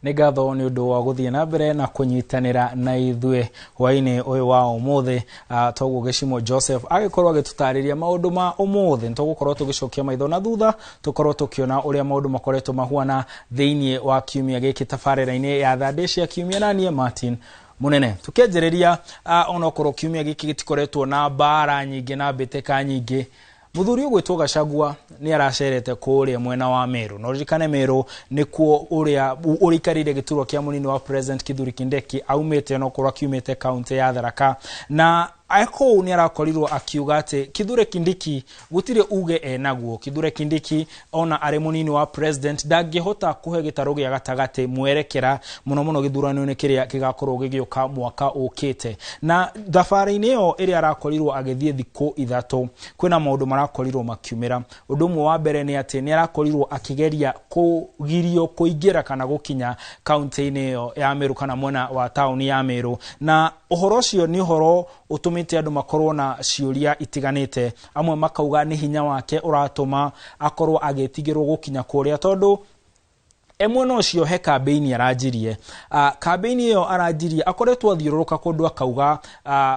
Nĩ ngatho nĩ ũndũ wa gũthiĩ na mbere na kũnyitanĩra na ithuĩ hwaĩ-inĩ ũyũ wa ũmũthĩ. Toguo Gĩcimo Joseph agĩkorwo agĩtũtarĩria maũndũ ma ũmũthĩ, nĩ tũgũkorwo tũgĩcokia maitho na thutha, tũkorwo tũkĩona ũrĩa maũndũ makoretwo mahuana thĩinĩ wa kiumia gĩkĩ tabarĩra-inĩ ya Thandĩ cia Kiumia na niĩ Martin Munene. Tũkĩanjĩrĩria, onokorwo kiumia gĩkĩ gĩtikoretwo na mbara nyingĩ na mbĩtĩka nyingĩ, Muthuri ũgwĩtwo Gachagua nĩ aracerete kũrĩa mwena wa Meru. Na ũririkane Meru nĩkuo ũrĩa ũrĩikarĩire gĩturwa kĩa mũnini wa President Kithure Kindiki aumĩte, onokorwo akiumĩte kaunti ya Tharaka. Na kũu nĩ arakorirwo akiuga atĩ Kithure Kindiki gũtirĩ uge enaguo. Kithure Kindiki ona arĩ mũnini wa President ndangĩhota kũhe gĩtarũ gĩa gatagatĩ mwerekera mũno mũno gĩthurano-inĩ kĩrĩa gĩgakorwo gĩgĩũka mwaka ũkĩte. Na thabarĩ-inĩ ĩyo ĩrĩa arakorirwo agĩthiĩ thikũ ithatũ, kwĩna maũndũ marakorirwo makiumĩra. Ũndũ ũmwe wa mbere nĩ atĩ nĩ arakorirwo akĩgeria kũgirio kũingĩra kana gũkinya kaunti-inĩ ĩyo ya Meru kana mwena wa taũni ya Meru. Na ũhoro ũcio nĩ ũhoro ũtũmĩte andũ makorwo na ciũria itiganĩte. Amwe makauga nĩ hinya wake ũratũma akorwo agĩtigĩrwo gũkinya kũrĩa, tondũ e mwena ũcio he kambĩini aranjirie. Kambĩini ĩyo aranjirie akoretwo athiũrũrũka kũndũ akauga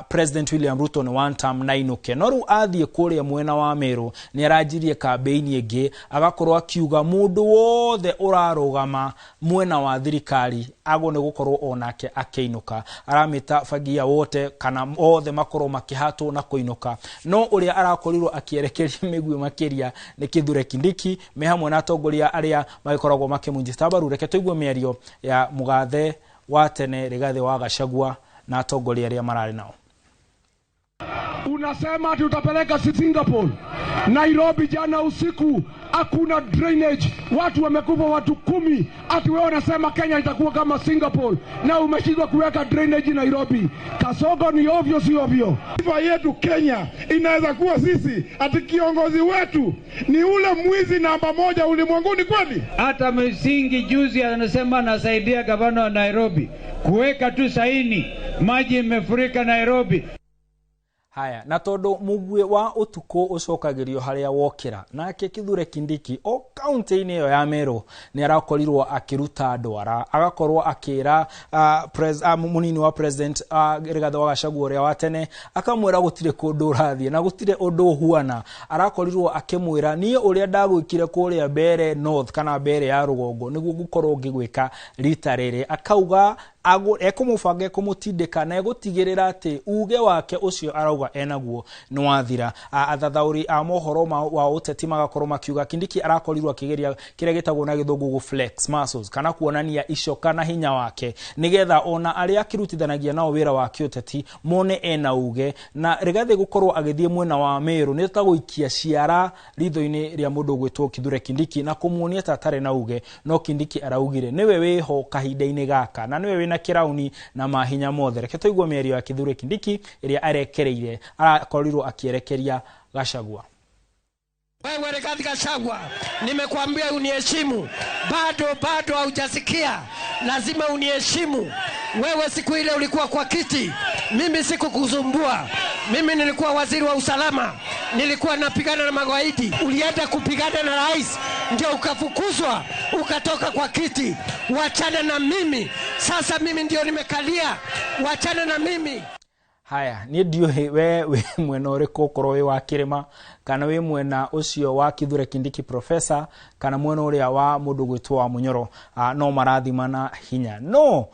President William Ruto nĩ one term na inũke. No rĩu athiĩ kũrĩa mwena wa Meru nĩ aranjirie kambĩini ĩngĩ, agakorwo akiuga mũndũ wothe ũrarũgama mwena wa thirikari agwo nĩ gũkorwo onake akĩinũka. Aramĩta fagia wote kana othe makorwo makĩhatwo na kũinũka. No ũrĩa arakorirwo akĩerekeria mĩguĩ makĩria nĩ Kithure Kindiki me hamwe na atongoria arĩa magĩkoragwo makĩmũnyita mbaru. Reke tũigue mĩario ya mũgathe wa tene Rigathĩ wa Gachagua na atongoria arĩa mararĩ nao. Unasema ati utapeleka Singapore. Nairobi jana usiku hakuna drainage, watu wamekufa watu 10. Ati wewe unasema Kenya itakuwa kama Singapore na umeshindwa kuweka drainage Nairobi. Kasongo ni ovyo, si ovyo. Taifa yetu Kenya inaweza kuwa sisi ati kiongozi wetu ni ule mwizi namba 1 ulimwenguni kweli? Hata msingi juzi anasema anasaidia gavana wa Nairobi kuweka tu saini, maji imefurika Nairobi. Haya, na tondu mugwe wa utuku ucokagirio haria wokira, nake Kithure Kindiki o kaunti-inĩ ĩyo ya Meru nĩ arakorirwo akĩruta ndwara, agakorwo akĩra mũnini wa President Rigathĩ wa Gachagua ũrĩa wa tene, akamwĩra gũtirĩ kũndũ ũrathiĩ na gũtirĩ ũndũ ũhuana. Arakorirwo akĩmwĩra niĩ ũrĩa ndagwĩkire kũrĩa Mbeere North kana Mbeere ya rũgongo nĩguo ngũkorwo ngĩgwĩka rita rĩrĩ. Akauga ekũmũbanga, ekũmũtindĩka na egũtigĩrĩra atĩ uge wake ũcio arauga enaguo nĩ wathira. Athathaũri a mohoro wa ũteti magakorwo makiuga Kindiki arakorirwo akĩgeria kĩrĩa gĩtagwo na gĩthũngũ gũ flex muscles, kana kuonania icoka na hinya wake, nĩgetha ona arĩa akĩrutithanagia nao wĩra wa kĩũteti mone ena uge. Na Rigathĩ gũkorwo agĩthiĩ mwena wa Meru nĩ ta gũikia ciara ritho-inĩ rĩa mũndũ ũgwĩtwo Kithure Kindiki na kũmuonia ta atarĩ na uge. No Kindiki araugire nĩwe wĩho kahinda-inĩ gaka na nĩwe wĩna kĩrauni na mahinya mothe. Reke tũigue mĩario ya Kithure Kindiki ĩrĩa arekereire, arakorirwo akĩerekeria Gachagua. Wewe Rigathi Gachagua, nimekuambia uniheshimu, bado haujasikia, lazima uniheshimu. Wewe siku ile ulikuwa kwa kiti, mimi sikukuzumbua. Mimi nilikuwa waziri wa usalama, nilikuwa napigana na magaidi. Ulienda kupigana na rais, ndio ukafukuzwa, ukatoka kwa kiti. Wachana na mimi, sasa mimi ndio nimekalia, wachana na mimi. Haya, niĩ ndiũĩ we wĩ mwena ũrĩkũ, ũkorwo wĩ wa kĩrĩma kana wĩ mwena ũcio wa Kithure Kindiki professor kana mwena ũrĩa wa mũndũ gwĩtwo wa Munyoro, no marathimana hinya. No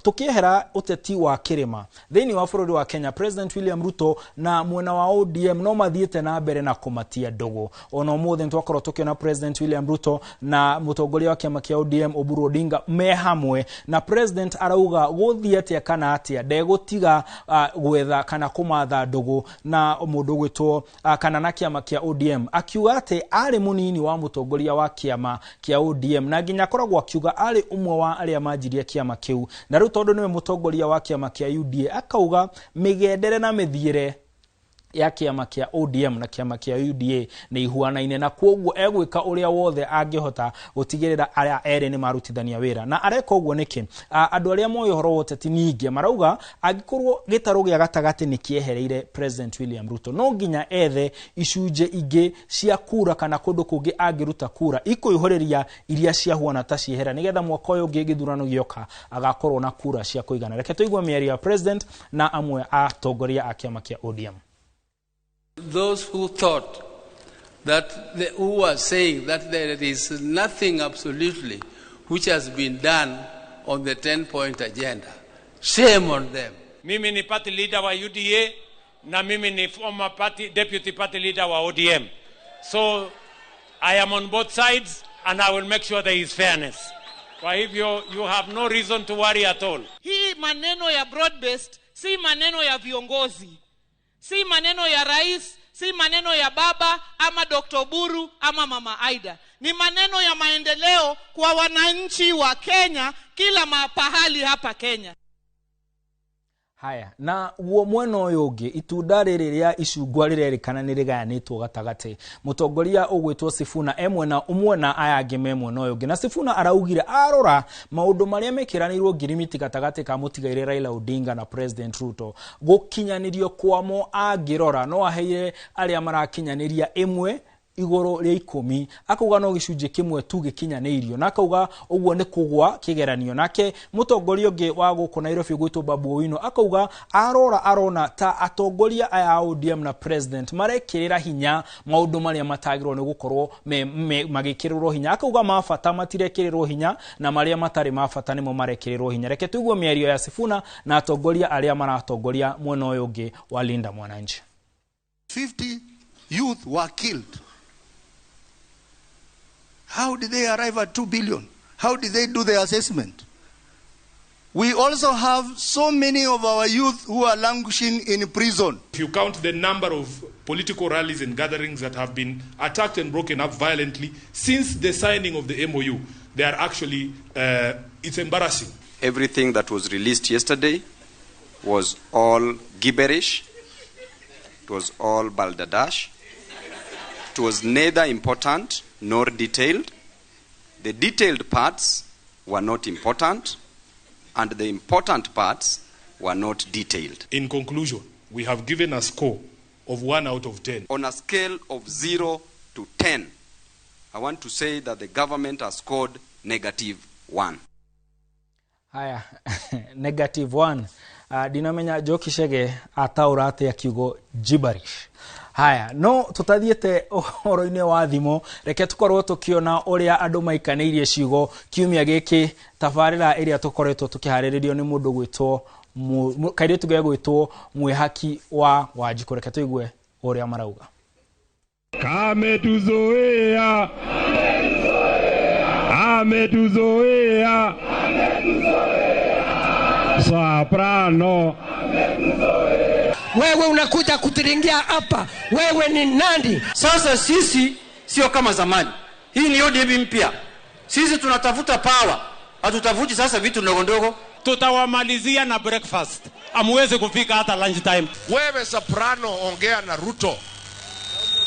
tukiehera uteti wa kĩrĩma thĩinĩ wa bũrũri wa Kenya, President William Ruto na mwena wa ODM no mathiĩte na mbere na kũmatia ndũgũ. Ona ũmũthĩ nĩtwakorwo tũkĩona President William Ruto na mũtongoria wa kĩama kĩa ODM Oburu Odinga me hamwe, na President arauga gũthiĩ atĩa kana atĩa ndegũtiga gwetha kana kũmatha ndũgũ na mũndũ ũgwĩtwo kana na kĩama kĩa ODM, akiuga atĩ arĩ mũnini wa mũtongoria wa kĩama kĩa ODM na nginya akoragwo akiuga arĩ ũmwe wa arĩa manjirie kĩama kĩu, na rĩu tondũ nĩwe mũtongoria wa kĩama kĩa UDA akauga mĩgendere na mĩthiĩre Ya kĩama kĩa ODM na kĩama kĩa UDA nĩ ihuanaine, na kwoguo egwĩka ũrĩa wothe angĩhota gũtigĩrĩra arĩa erĩ nĩ marutithania wĩra. Na areka ũguo nĩkĩ? Andũ arĩa moĩ ũhoro wa ũteti ningĩ marauga angĩkorwo gĩtarũ gĩa gatagatĩ nĩ kĩehereire President William Ruto, no nginya ethe icunjĩ ingĩ cia kura kana kũndũ kũngĩ angĩruta kura ikũihũrĩria iria ciahuana ta ciehera, nĩgetha mwaka ũyũ ũngĩ gĩthurano gĩoka agakorwo na kura cia kũigana. Reke tũigue mĩario ya president na amwe a atongoria a kĩama kĩa ODM. Those who thought that who were saying that there is nothing absolutely which has been done on the 10-point agenda, shame on them. Mimi ni party leader wa UDA na mimi ni former party, deputy party leader wa ODM. So I am on both sides and I will make sure there is fairness. Kwa hivyo you have no reason to worry at all. Hii maneno ya broad based si maneno ya viongozi, si maneno ya rais, si maneno ya baba ama Dr. Buru ama Mama Aida. Ni maneno ya maendeleo kwa wananchi wa Kenya kila pahali hapa Kenya. Haya, na guo mwena ũyũ ũngĩ, itunda rĩrĩ rĩa icungwa rĩrerĩkana nĩ rĩgayanĩtwo gatagatĩ. Mũtongoria ũgwĩtwo Sifuna e mwena ũmwe na aya angĩ me mwena ũyũ ũngĩ, na Sifuna araugire arora maũndũ marĩa mekĩranĩirwo ngirimiti gatagatĩ ka mũtigairĩ Raila Odinga na President Ruto, gũkinyanĩrio kwamo angĩrora no aheire arĩa marakinyanĩria 1 igũrũ rĩa 10, akauga no gĩcunjĩ kĩmwe tu gĩkinyanĩirio, na akauga ũguo nĩ kũgwa kĩgeranio. Nake mũtongoria ũngĩ wa gũkũ Nairobi gwĩtwo Babu Owino akauga arora arona ta atongoria aya a ODM na president marekĩrĩra hinya maũndũ marĩa matagĩrĩirwo nĩ gũkorwo magĩkĩrĩrwo hinya. Akauga ma bata matirekĩrĩrwo hinya na marĩa matarĩ ma bata nĩmo marekĩrĩrwo hinya. Reke tũigue mĩario ya Sifuna na atongoria arĩa maratongoria mwena ũyũ ũngĩ wa Linda Mwananchi. 50 youth were killed. How did they arrive at 2 billion? How did they do the assessment? We also have so many of our youth who are languishing in prison. If you count the number of political rallies and gatherings that have been attacked and broken up violently since the signing of the MOU, they are actually, it's embarrassing. Everything that was released yesterday was all gibberish. It was all balderdash. It was neither important nor detailed. The detailed parts were not important, and the important parts were not detailed. In conclusion, we have given a score of 1 out of 10. On a scale of 0 to 10, I want to say that the government has scored -1. Haya, -1. Ndinamenya Njoki Chege ataũra atĩa kiugo gibberish. Haya, no tũtathiĩte ũhoro-inĩ wa thimo, reke tũkorwo tũkĩona ũrĩa andũ maikanĩirie ciugo kiumia gĩkĩ, tabarĩra ĩrĩa tũkoretwo tũkĩharĩrĩrio nĩ mũndũ gwĩtwo kairĩtu gegwĩtwo Mwĩhaki wa Wanjikũ. Reke tũigue ũrĩa marauga. Kametuzoea, ametuzoea, soprano. Wewe unakuja kutiringia hapa, wewe ni nani? Sasa sisi sio kama zamani. Hii ni ODM mpya. Sisi tunatafuta power, hatutafuti sasa vitu ndogo ndogo. Tutawamalizia na breakfast, amuweze kufika hata lunch time. Wewe Soprano, ongea na Ruto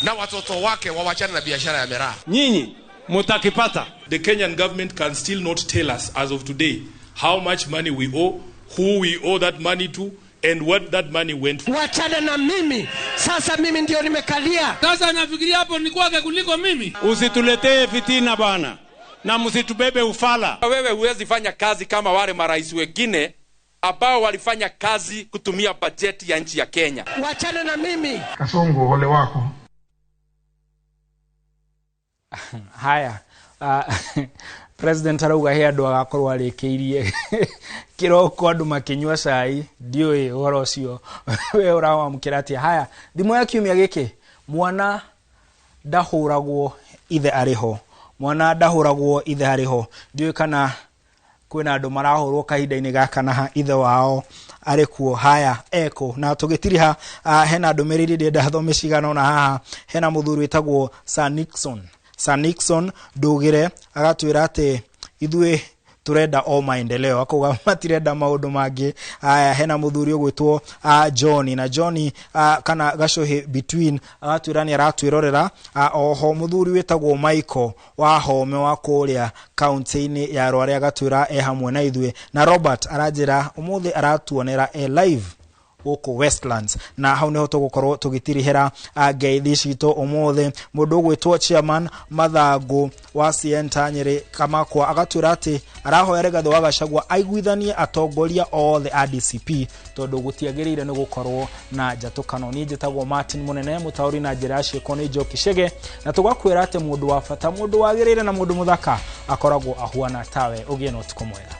na watoto wake wawachane na biashara ya miraa. Nyinyi mutakipata. The Kenyan government can still not tell us as of today how much money we owe, who we owe that money to, and what that money went for. Wachana na mimi sasa, mimi ndio nimekalia sasa. Nafikiria hapo ni kwake kuliko mimi. Usituletee fitina bwana, na msitubebe ufala. Wewe huwezi fanya kazi kama wale marais wengine ambao walifanya kazi kutumia bajeti ya nchi ya Kenya. Wachana na mimi. Kasongo, ole wako. Haya, president arauga he andũ agakorwo arĩkĩirie kĩroko andũ makĩnyua cai. Ndiũĩ ũhoro ũcio we ũrawamũkĩra atĩa. Haya, thimũ ya kiumia gĩkĩ: mwana ndahũragwo ithe arĩ ho, mwana ndahũragwo ithe arĩ ho. Ndiũĩ kana kwĩna andũ marahũrwo kahinda-inĩ gaka na ithe wao arĩ kuo. Haya, eko na tũgĩtiriha, hena ndũmĩrĩri ndĩrenda thome cigana ũna haha. Hena mũthuri wĩtagwo Sir Nixon, Sir Nixon Ndũgĩre, agatwĩra atĩ ithuĩ Tũrenda o maendeleo, akauga matirenda maũndũ mangĩ. Aya, hena mũthuri ũgwĩtwo John na John kana Gacuhi between, agatwĩra nĩ aratwĩrorera. Oho mũthuri wĩtagwo Michael wa Home wa kũrĩa kaunti-inĩ ya Rware agatwĩra e hamwe na ithuĩ, na Robert aranjĩra ũmũthĩ aratuonera e live gũkũ Westlands. Na hau niho tũgũkorwo tũgĩtirihĩra ngeithi citũ ũmũthĩ. Mũndũ ũgwĩtwo chairman Mathangu wa Sienta Nyĩrĩ Kamakwa agatwĩra atĩ arahoya Rigathĩ wa Gachagua aiguithanie atongoria othe a DCP, tondũ gũtiagĩrĩire nĩ gũkorwo na njatũkano. Niĩ njĩtagwo Martin Mũnene, mũtaũri na njĩra ya ciĩko nĩ Njoki Chege, na tũgakwĩra atĩ mũndũ wa bata, mũndũ wagĩrĩire na mũndũ mũthaka akoragwo ahuana tawe. Ũgĩe na ũtukũ mwega.